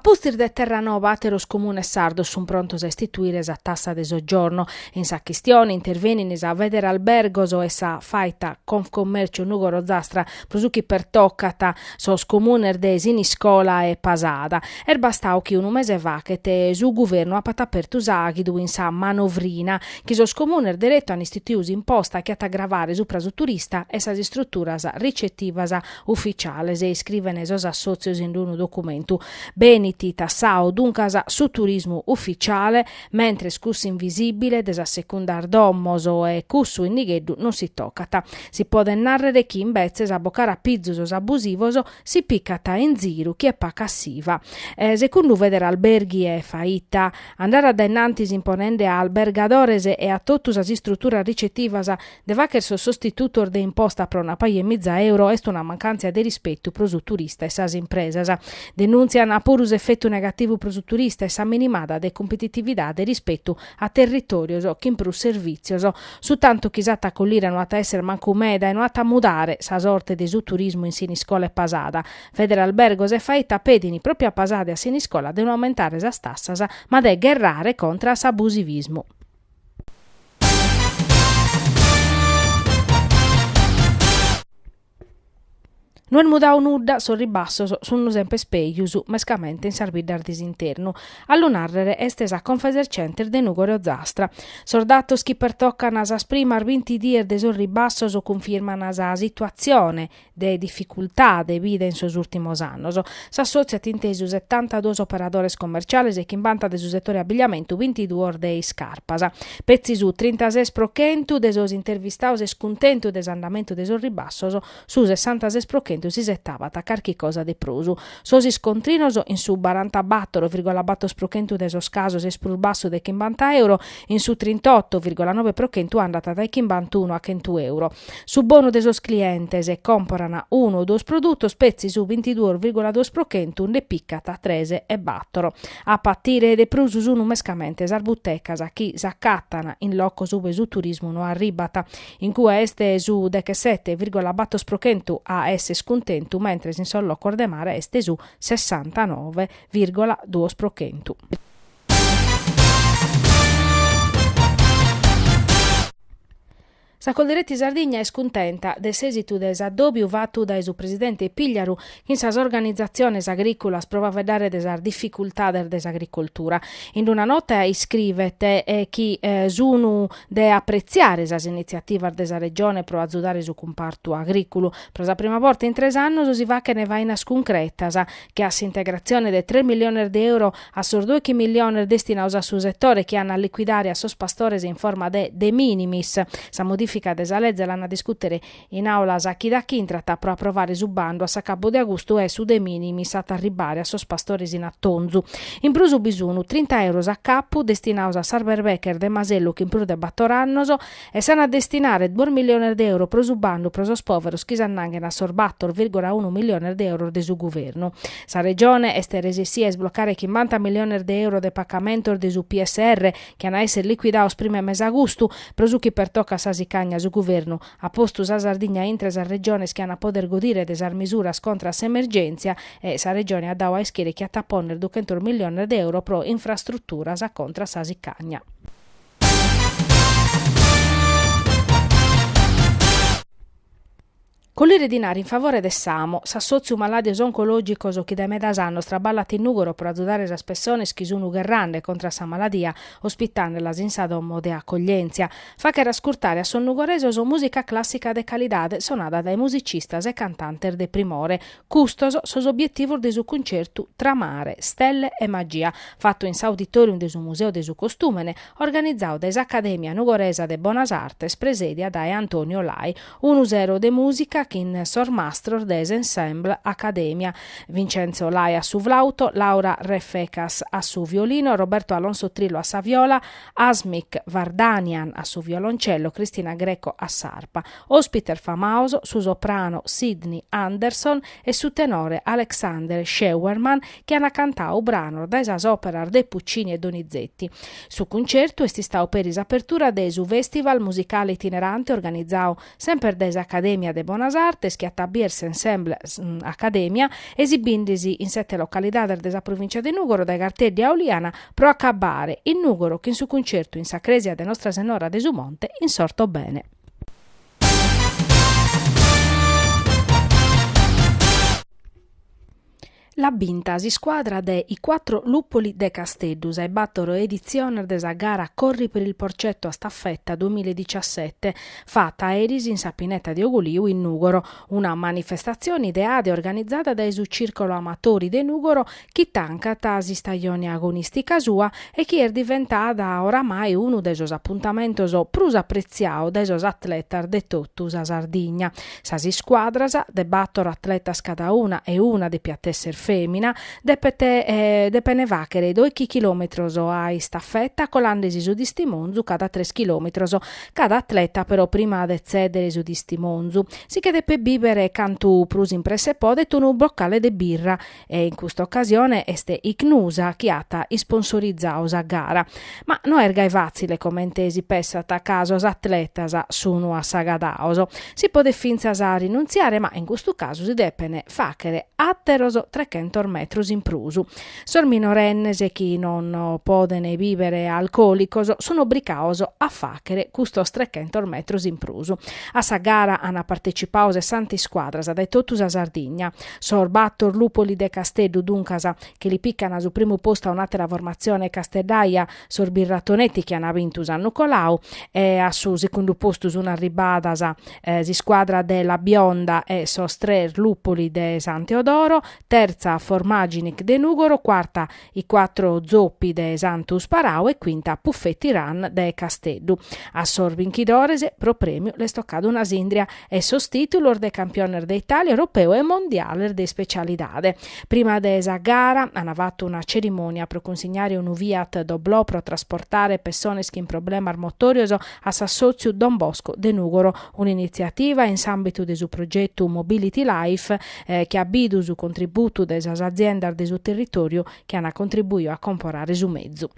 pustis de Terranova àteros comunes sardos sunt prontos a istituire sa tassa de soggiorno. In sa chistione intervenint sa Federalbergos e sa Faita Confcommercio Nùgoro Ozastra pro su chi pertocat sos comunes de Siniscola e Pasada. Est bastadu chi unu mese faghet su guvernu apat apertu s'àghidu in sa manovrina chi sos comunes deretu an istituidu s'imposta chi at a gravare supra su turista e sas istruturas ricetivas uficiales, iscriven sos assòtzios in unu documentu. Benit tassadu duncas su turismu uficiale, mentres cussu invisìbile de sas secundas domos e cussu in nigheddu non si tocat. Si podet nàrrere chi imbetzes a bocare a pizu sos abusivos si picat in ziru chie pacat s'IVA. Segundu Federalberghi e Faita, andare a dae innantis imponende a albergadores e a totu sas istruturas ricetivas De fagher sos sostitutos de imposta pro una paja 'e miza euro est una mancàntzia de rispetu pro su turista e sas impresas. Denùntzian puru s'efetu negativu pro su turista e sa minimada de cumpetitividade rispetu a territòrios chin prus servìtzios. Su tantu chi s'at a collire no at a esser mancu meda e no at a mudare sa sorte de su turismu in Siniscola e Pasada. Federalbergos e Faita pedin pròpiu a Pasada e a Siniscola de no aumentare sas tassas ma de gherrare contra a s'abusivismu. No est mudadu nudda, sos ribassos sunt semper pejus, mescamente in sas biddas de s'internu. A lu nàrrere est sa Confesercentes de Nùgoro e Ozastra. Sos datos chi pertocan sas primas binti dies de sos ribassos cunfirman sa situatzione de dificultade bida in sos ùrtimos annos. S'assòtziu at intesu setantaduos operadores commerciales e chimbanta de su setore abbigliamentu, bintiduos de iscarpas. Petzi su trintases pro chentu de sos intervistados est cuntentu de s'andamentu de sos ribassos, su sessantases pro chentu s'isetabat carchi cosa de prus. Sos iscontrinos, in su barantabatoro virgola bator pro chentu de sos casos est prus bassu de chimbanta euro, in su trintoto virgola nobe pro chentu andat dae chimbantunu a chentu euro. Su bonu de sos clientes còmporan unu o duos produtos, petzi su bintiduos vìrgula duos pro chentu nde picat tres e bàtoro. A patire de prus sun mescamente sas butecas chi s'acatan in locos ube su turismu no arribat. In cue est su dechesete vìrgula bator pro chentu a esser cuntentu, mentres in sos locos de mare est su sessantanove vìrgula duos pro chentu. Sa Coldiretti Sardigna est cuntenta de s'èsitu de s'addòbiu fatu dae su presidente Pigliaru chin sas organizatziones agrìculas pro faeddare de sas dificultades de s'agricoltura. In una nota iscrivet chi sun de apretziare sas initziativas de sa Regione pro azudare su cumpartu agrìculu. Pro sa prima borta in tres annos si fachent fainas cuncretas, che a s'integratzione de tres milliones de euro a sos doichi milliones destinados a su setore chi an a licuidare a sos pastores in forma de de minimis. Sa modìfica de sa leze l'an a discùtere in àula sa chida ch'intrat pro aprovare su bandu a s'acabu de agustu e su de minimis at a arribbare a sos pastores in atonzu. In prus bi sun trinta euros a capu destinados a sas berbeches de masellu chin prus de bator annos E s'an a destinare duos milliones de euro pro su bandu pro sos pòveros chi s'annanghen a sos bator vìrgola unu milliones de euros de su guvernu. Sa Regione est resessia a isblocare chimbanta milliones de euro de pacamentos de su PSR chi an a esser licuidados prima 'e mesagustu. Pro su chi pertocat sa sicagna su guvernu at postu sa Sardigna intre sas regiones chi an a poder godire de sas misuras contra a s'emergèntzia e sa Regione at dadu a ischire chi at a ponner duchentos milliones de euro pro infrastruturas contra sa sicagna. Collire dinari in favore de s'AMO, s'assòtziu malàdios oncològicos chi dae medas annos traballat in Nùgoro pro azudare sas pessones chi sun gherrande contra sa maladia, ospitande-las in sa domo de acoglièntzia. Fàghere ascurtare a sos nugoresos mùsica clàssica de calidade sonada dae musicistas e cantantes de primore. Custos sos obietivos de su cuncertu Tra mare, stelle e magia, fatu in s'auditorium de su Museu de su Costùmene, organizadu dae s'Acadèmia Nugoresa de Bonas Artes presèdia dae Antonio Lai. Unu sero de mùsica chin sos mastros de s'Ensemble Academia, Vincenzo Lai a su flauto, Laura Refecas a su violino, Roberto Alonso Trillo a sa viola, Asmik Vardanian a su violoncello, Cristina Greco a s'arpa. Òspites famados su soprano Sydney Anderson e su tenore Alexander Scheuermann chi ant cantadu branos dae sas òperas de Puccini e Donizetti. Su cuncertu est istadu peri s'apertura de su Festival musicale itinerante organizadu semper dae s'Acadèmia de Bonas. sas Artes chi at a bier s'Ensemble Academia esibindesi in sete localidades de sa provìncia de Nùgoro dae Garteddi a Oliana pro acabbare in Nùgoro chin su cuncertu in sa crèsia de Nostra Sennora de su Monte in s'Ortobene. L'at binta s'iscuadra de I Quattro Lupoli de Casteddu sa 'e battoro editziones de sa gara Corri per il Porcetto a staffetta duemiladiciassete, fata eris in sa Pineta de Oguliu in Nùgoro, una manifestatzione ideada e organizada dae su Circolo Amatori de Nùgoro chi tancat s'istajone agonìstica sua e chi est diventada oramai unu de sos apuntamentos prus apretziados dae sos atletas de totu sa Sardigna. Sas iscuadras, de bator atletas cada una e una depiat esser fèmina, depet depen fàghere doichi chilòmetros a istafeta colandesi su distimonzu cada tres chilòmetros. Cada atleta però prima de tzèdere su distimonzu si che depet bìbere cantu prus in presse podet unu bocale de birra e in custa ocasione est Ichnusa chi at isponsorizadu sa gara. Ma no est gai fàtzile comente si pessat ca sos atletas sunu assagadados. Si podet fintzas rinuntziare ma in custu casu si depen fàghere àteros trechentos metros in prus. Sos minorennes chi non poden bìbere alcòlicos sun obricados a fàghere custos trechentos metros in prus. A sa gara an partecipadu sessanta iscuadras dae totu sa Sardigna. Sos Battor Lupoli de Casteddu, duncas, che li pican su primu postu a un'àtera formatzione casteddaja, sos Birratonetti chi an bintu s'annu colau, e a su segundu postu sun arribadas s'iscuadra de La Bionda e sos Tres Lupoli de San Teodoro, tertza Formaginic de Nùgoro, cuarta I Quattro Zoppi de Santu Sparau e cuinta Puffetti Run de Casteddu. A sos binchidores, pro prèmiu, l'est tocadu una sìndria e sos tìtulos de campiones de Itàlia, europeu e mondiales de ispecialidade. Prima de sa gara an fatu una cerimònia pro cunsignare unu Fiat Doblò pro trasportare pessones chin problemas motòrios a s'assòtziu Don Bosco de Nùgoro, un'initziativa in s'àmbitu de su progetu Mobility Life chi at bidu su contributu de sas aziendas de su territòriu chi ant contribuidu a comporare su mezu.